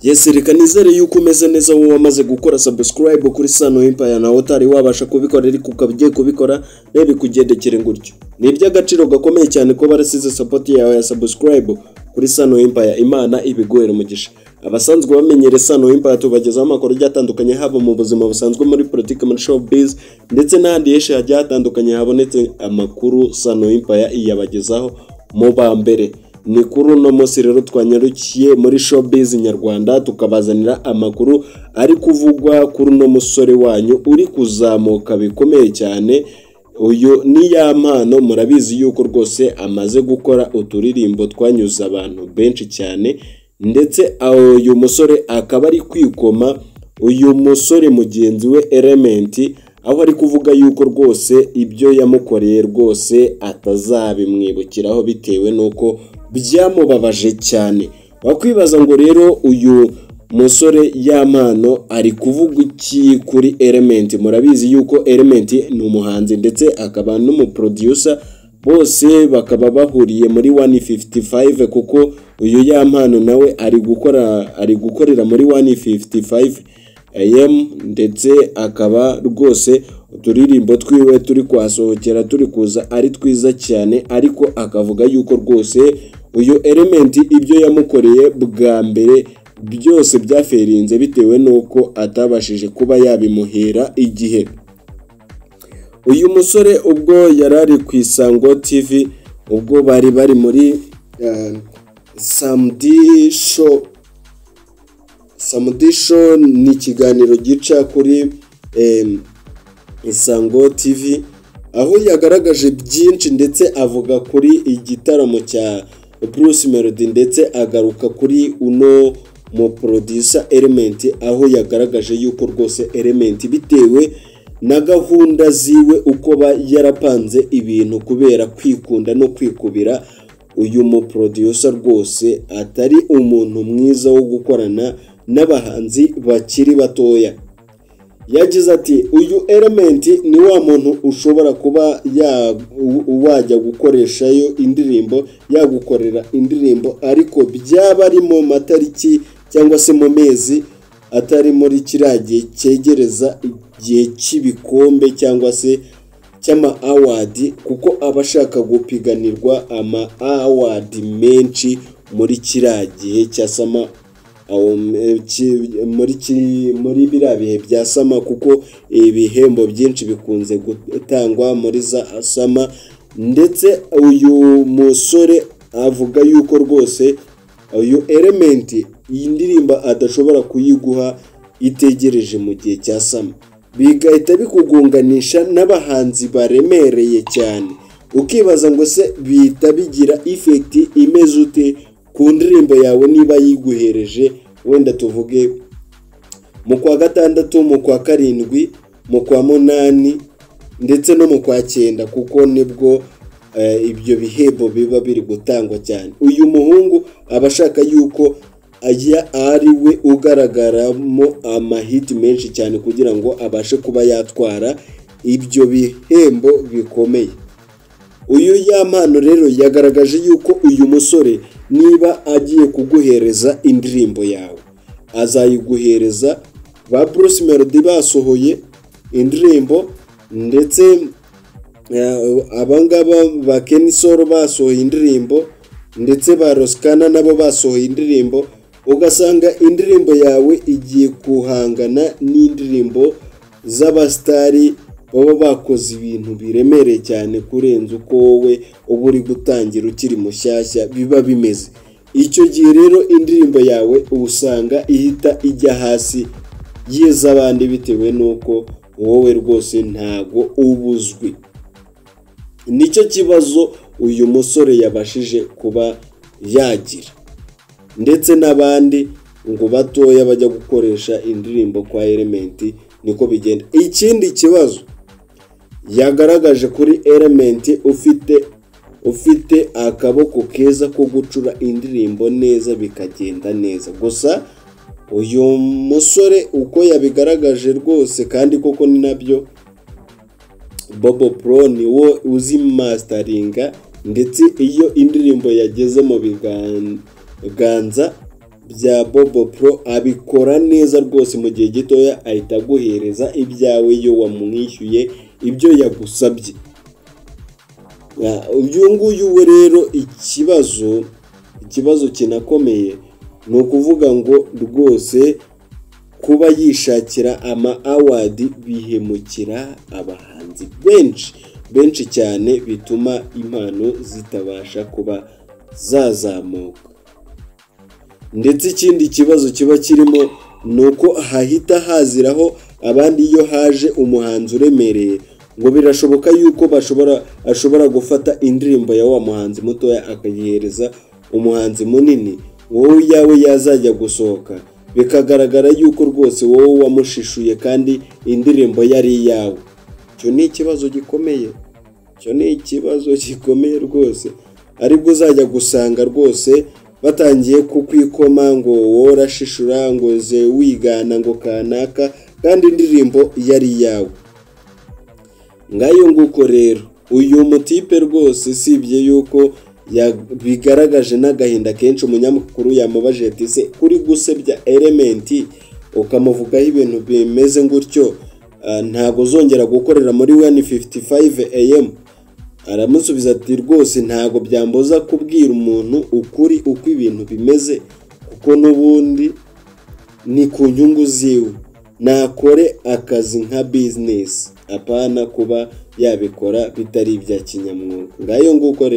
Yes, reka nizere yuko umeze neza wowe wamaze gukora subscribe kuri Sano Empire, nawe utari wabasha kubikora ariko ukaba ugiye kubikora, ntibikugendekere gutyo. Ni iby'agaciro gakomeye cyane ko barasize support yawe ya subscribe kuri Sano Empire. Imana ibiguhere umugisha. Abasanzwe bamenyere Sano Empire, tubagezaho amakuru agiye atandukanye, haba mu buzima busanzwe, muri politiki, muri showbiz ndetse n'ahandi henshi hagiye hatandukanye habonetse amakuru, Sano Empire iyabagezaho mu ba mbere. Ni kuri uno munsi rero twanyarukiye muri showbiz nyarwanda, tukabazanira amakuru ari kuvugwa kuri uno musore wanyu uri kuzamuka bikomeye cyane. Uyu ni Yampano. Murabizi yuko rwose amaze gukora uturirimbo twanyuze abantu benshi cyane, ndetse uyu musore akaba ari kwikoma uyu musore mugenzi we Element, aho ari kuvuga yuko rwose ibyo yamukoreye rwose atazabimwibukiraho bitewe n'uko byamubabaje cyane. Wakwibaza ngo rero uyu musore Yampano ari kuvuga iki kuri Element? Murabizi yuko Element ni umuhanzi ndetse akaba n'umuproducer, bose bakaba bahuriye muri 155, kuko uyu Yampano nawe ari gukora, ari gukorera muri 155 AM, ndetse akaba rwose uturirimbo twiwe turi kuhasohokera turi kuza ari twiza cyane. Ariko akavuga yuko rwose uyu Element ibyo yamukoreye bwa mbere byose byafailinze bitewe n'uko atabashije kuba yabimuhera igihe. Uyu musore ubwo yari ari ku Isango TV, ubwo bari bari muri Samedi Show. Samedi Show ni ikiganiro gica kuri Isango TV, aho yagaragaje byinshi ndetse avuga kuri igitaramo cya Bruce Melody, ndetse agaruka kuri uno mu producer Element, aho yagaragaje yuko rwose Element bitewe na gahunda ziwe uko ba yarapanze ibintu, kubera kwikunda no kwikubira, uyu mu producer rwose atari umuntu mwiza wo gukorana n'abahanzi bakiri batoya. Yagize ati: "Uyu Element ni wa muntu ushobora kuba wajya gukoreshayo indirimbo, yagukorera indirimbo, ariko byaba ari mu matariki cyangwa se mu mezi atari muri kiriya gihe cyegereza igihe cy'ibikombe cyangwa se cy'ama award, kuko aba ashaka gupiganirwa ama award menshi muri kiriya gihe cya summer, muri biriya bihe bya summer, kuko ibihembo byinshi bikunze gutangwa muri za summer." Ndetse uyu musore avuga yuko rwose uyu Element iyi ndirimbo adashobora kuyiguha itegereje mu gihe cya summer, bigahita bikugunganisha n'abahanzi baremereye cyane. Ukibaza ngo se bihita bigira effect imeze ute ku ndirimbo yawe niba yiguhereje wenda tuvuge mu kwa gatandatu, mu kwa karindwi, mu kwa munani ndetse no mu kwa cyenda, kuko nibwo ibyo bihembo biba biri gutangwa cyane? Uyu muhungu aba ashaka yuko ajya ari we ugaragaramo amahiti menshi cyane kugira ngo abashe kuba yatwara ibyo bihembo bikomeye. Uyu Yampano rero yagaragaje yuko uyu musore niba agiye kuguhereza indirimbo yawe, azayiguhereza ba Bruce Melody basohoye indirimbo, ndetse abangaba ba Kenny Sol basohoye indirimbo, ndetse ba Ross Kana nabo basohoye indirimbo, ugasanga indirimbo yawe igiye guhangana n'indirimbo z'abasitari baba bakoze ibintu biremereye cyane kurenza uko wowe uba uri gutangira ukiri mushyashya biba bimeze. Icyo gihe rero indirimbo yawe usanga ihita ijya hasi y'iz'abandi bitewe n'uko wowe rwose ntago uba uzwi. Nicyo kibazo uyu musore yabashije kuba yagira, ndetse n'abandi ngo batoya bajya gukoresha indirimbo kwa Element niko bigenda. Ikindi kibazo yagaragaje kuri Element ufite akaboko keza ko gucura indirimbo neza bikagenda neza gusa, uyu musore uko yabigaragaje rwose kandi koko ni nabyo, Bobo Pro ni wo uzi masteringa, ndetse iyo indirimbo yageze mu biganza bya Bobo Pro abikora neza rwose, mu gihe gitoya ahita aguhereza ibyawe iyo wamwishyuye ibyo yagusabye. Uyu nguyu we rero ikibazo kinakomeye ni ukuvuga ngo rwose kuba yishakira ama award bihemukira abahanzi benshi benshi cyane, bituma impano zitabasha kuba zazamuka. Ndetse ikindi kibazo kiba kirimo ni uko hahita haziraho abandi. Iyo haje umuhanzi uremereye, ngo birashoboka yuko ashobora gufata indirimbo ya wa muhanzi mutoya akayihereza umuhanzi munini, wowe iyawe yazajya gusohoka bikagaragara yuko rwose wowe wamushishuye kandi indirimbo yari iyawe. Icyo ni ikibazo gikomeye, icyo ni ikibazo gikomeye rwose. Aribwo uzajya gusanga rwose batangiye kukwikoma ngo wowe urashishura, ngo ze wigana ngo kanaka, kandi indirimbo yari iyawe. Ngayo nguko rero, uyu mutipe rwose usibye yuko bigaragaje n'agahinda kenshi, umunyamakuru yamubajije ati: "Se kuri gusebya Element ukamuvugaho ibintu bimeze gutyo, ntabwo uzongera gukorera muri 155 AM?" Aramusubiza ati: "Rwose ntabwo byambuza kubwira umuntu ukuri uko ibintu bimeze, kuko n'ubundi ni ku nyungu ziwe. Nakore akazi nka business, apana kuba yabikora bitari ibya kinyamwuga." Ngayo nguko rero.